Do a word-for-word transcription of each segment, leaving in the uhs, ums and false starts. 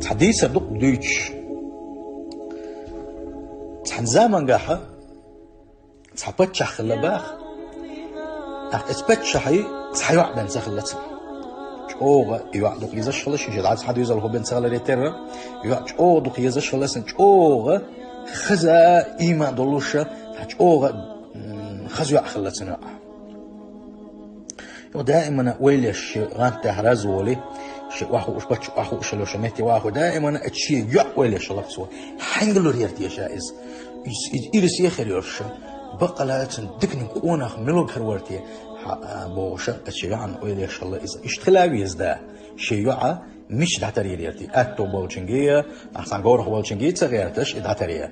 Цхьа дийцар ду-кх дуьйцуш. Цхьан замангахьа цхьа паччахь хилла боху. ТӀаккха оцу паччахьан цхьа йоӀ бен ца хилла цуьнан. ЧӀогӀа йоӀ дукха езаш хилла, шен дӀа цхьа доьзал хӀун бен ца хиларе терра, йоӀ чӀогӀа дукха езаш хилла цуьнан, чӀогӀа хаза ийман долуша, цхьа чӀогӀа, м, хаза йоӀ хилла цуьнан йоӀ. Йо, даимана ойла еш, шен гӀант тӀехь раз а волий, шен охьахууш, паччахь охьахууш хилла, шен метте охьахууш, даимана оцу шен йоӀ ойла еш хилла-кх цо. Хьаьнга лур яра те ша иза? Иза, иза ирсе а хир йолуш ша. Баккъала цуьнан диканиг къонах мила хир вара те? Хьа, а, бохуш, оцу шен йоӀана ойла еш хилла иза. Иштта хила а веза да, шен йоӀ мича дӀатарйийр яра те? Аьтто болчуьнга а, цхьана говрах волчуьнга а ца гӀерташ, и дӀатаръян.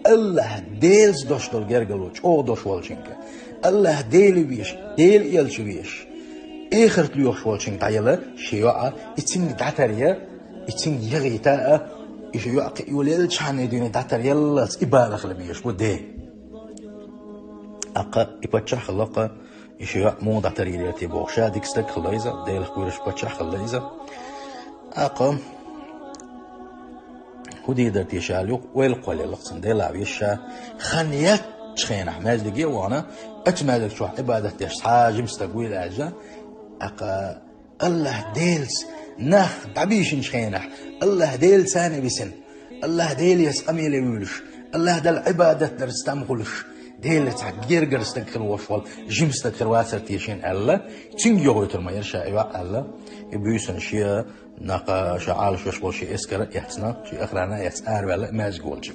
АллахӀ Делаца долуш долу гергарло чӀогӀа долуш волчуьнга, АллахӀ Дела везаш, Делан элча везаш, эхарт лоьхуш волчуьнга дӀаяла шен йоӀ, и цуьнга дӀатаръян, и цуьнга яхийта а, и шен йоӀ кхин йолаеллачхьана дуьйна дӀатаръяллалц и бала хила безаш бу де. ТӀаккха и паччахь хилла-кх, и шен йоӀ муха дӀатарйийр яра те бохуш, ша дика стаг хилла иза, Делах кхоьруш паччахь хилла иза. ТӀаккха хӀун дийр дара те ша аьлла, юха ойла кхоллаелла-кх цуьнан, Делах везаш ша. Хан яьллачу хенахь маьждиге а вахана, оцу маьждиг чохь Ӏибадат деш цхьа жима стаг вуйла аьлла, тӀаккха АллахӀ Делаца нах дӀабийшинчу хенахь, АллахӀ Дела царна висина, АллахӀ Делаца къамеле вуьйлуш, АллахӀ Далла Ӏибадат дарца там хуьлуш, Делан цхьа гергара стаг хила волуш волу жима стаг хир вацара те шена аьлла, цуьнга йохуьйтур ма яра ша и йоӀ аьлла, и буьйсанна шен нах, ша Ӏалашвеш болу шен эскар а эцна, шен охрана а эцна, араваьлла маьждиг волчу.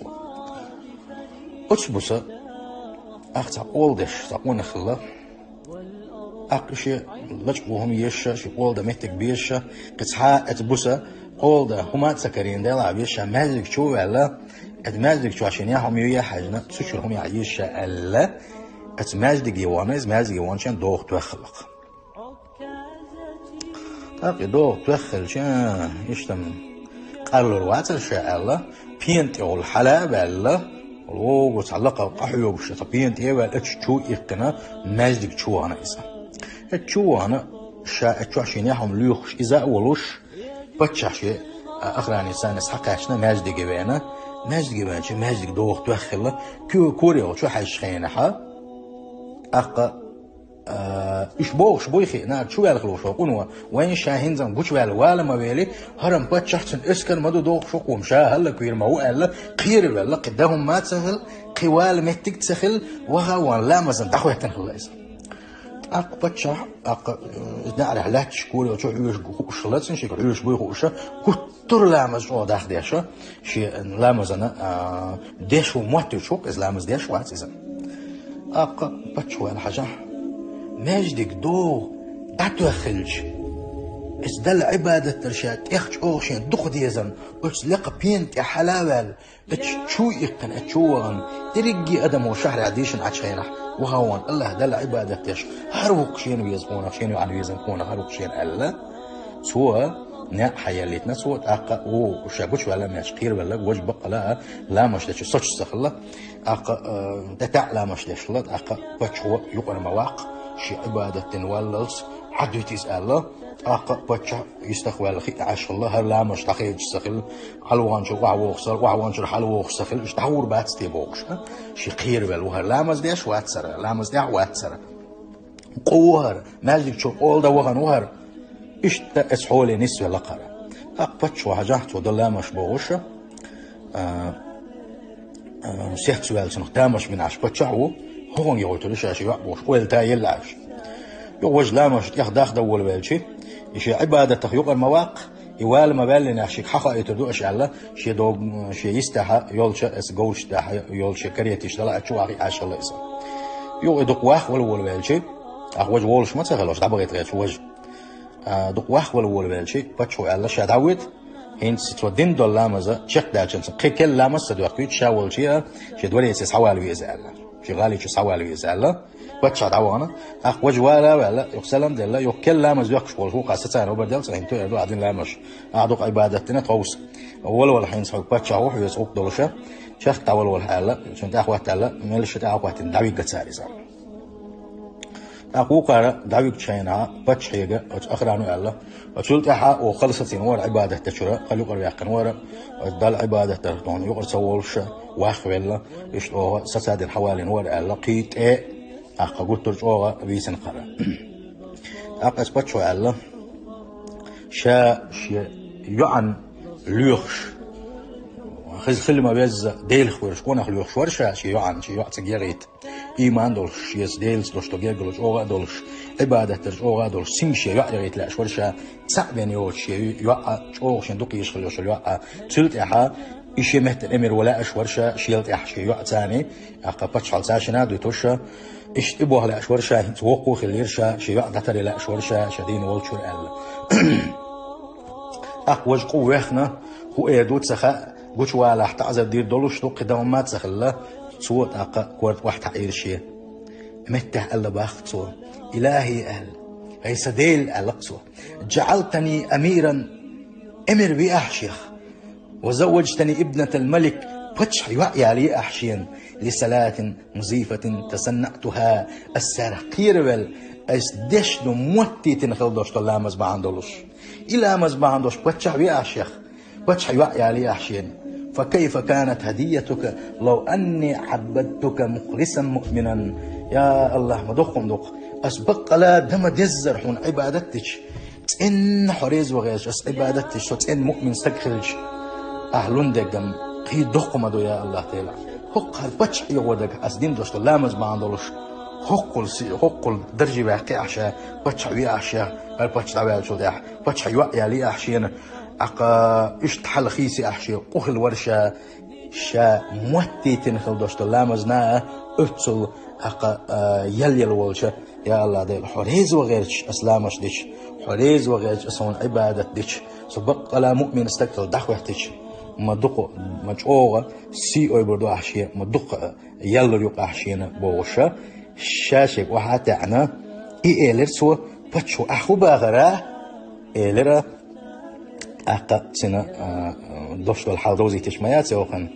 Оцу буса, ахь цхьа къола деш, цхьа къонах хилла. ТӀаккха шен лачкъо хӀума езаш, шен къола дан меттиг безаш, кхин цхьа а оцу буса къола дан хӀума а ца карийна, Делах везаш ша маьждиг чу а ваьлла, оцу маьждиг чохь шена яа хӀума юй а хьаьжна, цу чуьра хӀума яа езаш ша аьлла, оцу маьждиге вахана, иза маьждиге ваханчу хенахь доху тоьхна хилла-кх. ТӀаккха и догӀу тоьхна хилча, иштта-м къарлур вацара ша аьлла, пена тӀехула хьала а ваьлла, логу цхьа лакхара къахьоьгуш, цхьа пена тӀе а ваьлла, оцу чу а иккхина, маьждиг чу вахана иза. Оцу чу вахана, ша оцу чохь шена яа хӀума лоьхуш иза а волуш, паччахь шен, а, охранница царна схьакхаьчна, маьждиге веана, маьждиге веанча, маьждиг догӀу тоьхна хилла, кхин кора йолчу хьаьжчу хенахьа, тӀаккха А, уьш бохуш буй хиъна, чу ваьлла хилла ву шо къуно, вайн ша хӀинца гучуваьлла вала ма вели, хӀара-м паччахь, цуьнан эскар ма ду дохуш ву-кх, ша хӀаллаквийр ма ву аьлла, кхеравелла, кхин дан хӀума а ца хилла, кхин вала меттиг а ца хилла, ваха а вахана ламазна дӀахӀоьттина хилла иза. ТӀаккха паччахь, тӀаккха, э, неӀарехь лаьтташ кора йолчу хьоьжуш хууш хилла цунна, шега хьоьжуш буй хууш, гуттар а ламаз чӀогӀа дахдеш, шен ламазана, а, деш ву моттуьйтуш ву-кх иза, ламаз деш вац иза. ТӀаккха паччахьо аьлла хьажахь: «Маьждиг догӀу дӀатоьхна хилча, оцу Далла Ӏибадат дар ша тӀех чӀогӀа шена дукха дезарна, оцу лекха пена тӀе хьала а ваьлла, оцу чу а иккхина, оцу чу а вахана, дерриге а адамо шахьарехь дийшина Ӏачу хенахь, ваха а вахана, АллахӀ Далла Ӏибадат деш, хӀара ву-кх шена веза къонах, шена йоӀана веза къонах, хӀара ву-кх шена», аьлла. Цо неӀ хьаеллийтина, цо тӀаккха ву ша гучуваьлла а моьттуш кхеравелла, важа баккъала а ламазаш дечу соцуш ца хилла. ТӀаккха, э, тӀетаьӀ ламазаш деш хилла, тӀаккха паччахьо юкъара ма ваккха, шен Ӏибадат дина валлалц, хьадуьйту иза аьлла. ТӀаккха паччахь йистах ваьлла хиъна Ӏаш хилла, хӀара ламазаш дӀахедаш ца хилла, хьалаваханчуьра охьавогӀуш ца хилла, охьаваханчуьра хьалавогӀуш ца хилла, уьш дӀахьур бац те бохуш, а? Шен кхеравелла ву хӀара, ламаз деш вацара, ламаз тӀехь вацара. Къу ву хӀара, маьждиг чуьра къола дан вахана ву хӀара. Иштта оцу хьоле нисвелла-кх хӀара. ТӀаккха паччахьо хьажахь, цо дан ламазаш бохуш, а, а, сехцаваьлла цунах тамаш бина Ӏаш паччахь а ву, хӀокхуьнга йохуьйтур ю ша шен йоӀ бохуш, ойла та елла Ӏаш. Юха важа ламазаш тӀех дахдан волавелча, и шен Ӏибадатах юкъара ма ваккха, и вала ма ваьллинехь шега хьахоуьйтур ду аша аьлла, шен дог-, шен йистехьа йолчу, оцу говрашна тӀехьа йолчу шен кареташ далахь, чу ваха хиъна Ӏаш хилла иза. Юха и дукха вахвала волавелча, тӀаккха важа волуш ма ца хилла, дӀабахийта гӀерташ важа. А, дукха вахвала волавелча, паччахьо аьлла, ша дӀавоьду, хӀинца цо дина долу ламаз чекхдаьлча, кхин керла ламаз ца доьхкуьйту, ша волчу а, шен двореце схьавала веза аьлла. Шен гӀали чу схьавала веза аьлла. Паччахь дӀавахана, тӀаккха важа вала а ваьлла, юха салам делла, юха керла ламаз доьхкуш волуш ву-кх, сацарна хабар делла цунна, хӀинца тоьар ду ахь дина ламазаш. Ахь дукха Ӏибадат дина, тховса. Валавала, хӀинца хьоьга паччахь ву, хьоьца гӀуллакх долуша, чехка дӀавалавала аьлла, цунна тӀаьхьахӀотта аьлла, меллаша тӀаьхьахӀоттийна дӀавигна цара иза. ТӀаккха вукхара дӀавигачу хенахь паччахьега оцу охрано аьлла: «Оцул тӀаьхьа оха хала сацийна вара Ӏибадат дечуьра, хала юкъара ваьккхина вара, оцу Далла Ӏибадат дарх тхуна юкъара ца волуш, вахвелла, иштта оха сацадина хьавалийна вара», — аьлла, кхин тӀе а, тӀаккха гуттар а чӀогӀа вийцина кхара. ТӀаккха оцу паччахьо аьлла: «Ша шен йоӀана лоьхуш, хеза хила ма-везза, Делах вуьйраш къонах лоьхуш вара ша шен йоӀана, шен йоӀ ца гергайта. Ийман долуш, шеца Делаца долуш долу гергарло чӀогӀа а долуш, Ӏибадат дар чӀогӀа а долуш, цуьнга шен йоӀ яхийта лаьаш вара ша, цхьаъ бен йоцуш шен йоӀ, чӀогӀа шен дукха езаш хила йолуш йолу йоӀ. Цуьнан тӀаьхьа и шен меттана Эмир ван лаьаш вара ша, шел тӀаьхьа шен йоӀ царний, тӀаккха паччахьалла цаьршинна а дуьтуш ша, иштта и боху лаьаш вара ша, хӀинца воккха а хилира ша, шен йоӀ дӀатаръян лаьаш вара ша, ша дийна волчуьра», — аьлла. ТӀаккха важа къу вехна, хӀун эр ду ца хаьа, гучувалахь таӀзар дийр долуш ду, кхин дан хӀумма а ца хилла, цо тӀаккха корта охьатаӀийра шен. Меттехь аьлла боху цо: «Илахьи», — аьлла, — «хӀай сан Дела», — аьлла цо, — «джаӀалтани амиран, эмир виахь шех, ва завваджтани ибнатал малик, паччахьан йоӀ ялайахь шена, ли салатин музифатин тасаннаътуха, ас царах кхеравелла, ас деш ду моттийтина хила долуш долу ламаз бахьана долуш. И ламаз бахьана долуш паччахь веахь шех, паччахьан йоӀ ялайахь шена. Фа кайфа канат хадиятука лав анни Ӏаббадтука мухлисан муъминан». Я АллахӀ, ма дукха хӀума ду-кх, ас баккъала дан ма-деззара хьуна Ӏибадат дича, цӀенна хьо реза ван гӀерташ ас Ӏибадат дича, со цӀена муъмин стаг хилча, ахь лун деггам кхин дукха ма ду, я АллахӀ Дела. ХӀокху хӀара паччахь эгӀо дагахь ас дина долуш долу ламаз бахьана долуш, хӀоккхул сий, хӀоккхул дарже ваьккхи ахь ша, паччахь веахь шех, хӀара паччахь дӀаваьллачул тӀаьхьа, паччахьан йоӀ ялайахь шена, тӀаккха иштта хьал хийци ахь шен, къу хилла вара ша, ша моттийтина хила долуш долу ламазна а оццул, тӀаккха, а, ял-ял волча, я АллахӀ Дела, хьо реза ван гӀерташ ас ламаз дича, хьо реза ван гӀерташ ас хьуна Ӏибадат дича, со баккъала муъмин стаг хила дӀахӀоьттича, ма дукха, ма чӀогӀа сий ойбур ду ахь шен, ма дукха а яллур ю-кх ахь шена бохуш ша, ша шега охьа а таьӀна, и элира цо: «Паччахьо, ахь хӀун бахара?» — элира. ТӀаккха цуьнан, а, долуш долу хьал довзийташ ма яц йохана.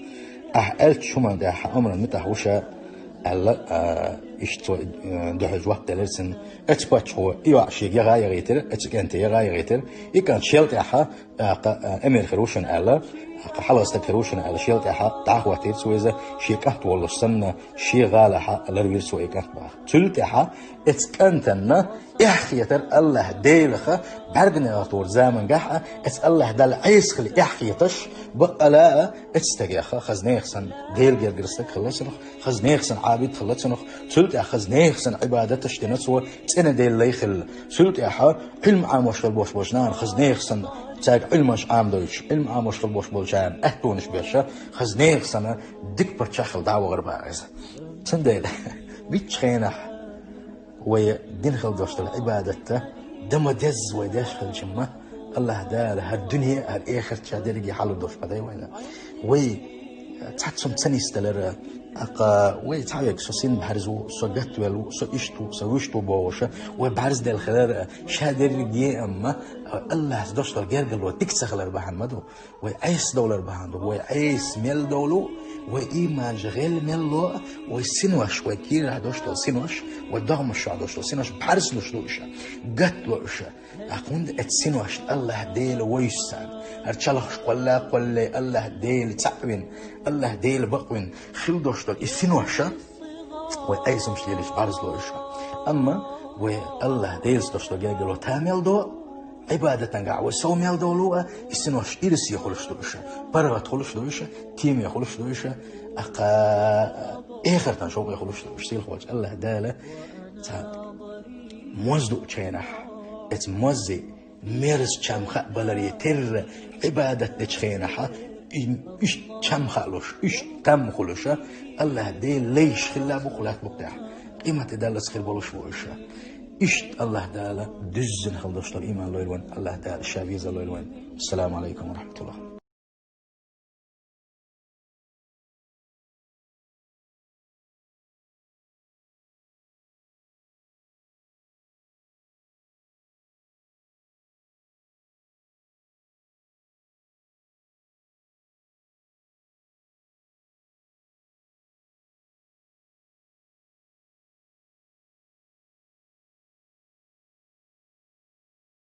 «Ахь аьллачу хӀуманна тӀехь хьан омран муьтӀахь ву ша», — аьлла, а, иштта цо, а, дуьхьал жоп делира цуьнан. Оцу паччахьо и йоӀ шега яха а яхийтира, оцу кӀанте яха а яхийтира. И кӀант шел тӀаьхьа, тӀаккха, а, эмир хир ву шуна аьлла, тӀаккха хьалха стаг хир ву шуна аьлла, шел тӀаьхьа дӀахӀоттийра цо иза, шен кӀант воллуш санна, шен гӀалахь ларвира цо и кӀант баха. Цул тӀаьхьа оцу кӀантана эхь хетара АллахӀ Делах бӀаьрганегӀар тухур замангахь а, оцу АллахӀ Далла Ӏеса хила эхь хеташ, баккъала а оцу стагех хаза нехан санна Делан гергара стаг хилла цунах, хаза нехан санна Ӏабид хилла цунах, цул тӀаьхьа хаза нехан санна Ӏибадаташ дина цо, цӀена Делан лай хилла. Цул тӀаьхьа Ӏилма Ӏамош хила болуш болчу нахана хаза нехан санна, цаьрга Ӏилманаш Ӏамадойтуш, Ӏилма Ӏамош хила болуш болчарна аьттонаш беш, хаза нехан санна дика паччахь хила дӀа а вахара боху иза. Цундела, вичча хенахь вай дина хила долуш долу Ӏибадатта дан ма-дезза вай деш хилча-м, АллахӀ Дала хӀара дуьне а, хӀара эхарт а дерриге хьалур долуш ма дай вайна. Вай цхьацца хӀума ца нисделира, тӀаккха вай цхьаверг: «Со син бӀаьрзе ву, со гатвелла ву, со иштта ву, со вуьшта ву», — бохуш, вай бӀаьрзделла хилар а, ша дерриге а-м АллахӀца долуш долу гергарло дика ца хилар бахьана ма ду. Вай Ӏеса довлар бахьана ду. Вай Ӏеса мел довлу, вай ийманаш гӀелла мел ло, вай синош, вай кийрахь долуш долу синош, вай догӀмаш чохь долуш долу синош бӀаьрзлуш ду уьш, гатло уьш. ТӀаккха хӀунда оцу синошна АллахӀ Дела войсу царна? ХӀара чалхаш кхолла а кхоллале, АллахӀ Дела цхьаъ вина, АллахӀ Дела бакъвина хила долуш долу и синош а, вай Ӏесамаш лелаш бӀаьрзло уьш. Амма вай АллахӀ Делаца долуш долу гергарло тамел до, Ӏибадатангахь вай сов мел довлу а, и синош ирсе хуьлуш ду уьш, паргӀат хуьлуш ду уьш, теме хуьлуш ду уьш, тӀаккха эхартан шовкъе хуьлуш ду уьш. Сийлахьволчу АллахӀ Дала цхьа моз дуучу хенахь, оцу моззе мерза чам хаа баларе терра Ӏибадат дечу хенахь, и, уьш чам хаалуш, уьш там хуьлуш, АллахӀ Делан лайш хилла бу кху лаьтта букъ тӀехь, къематде даллалц хир болуш бу уьш. Иштта АллахӀ Дала дуьззина хила долуш долу ийман лойла вайн, АллахӀ Дала Ша веза лойла вайн. Ассаламу Ӏалайкум ва рахьматуллахӀ.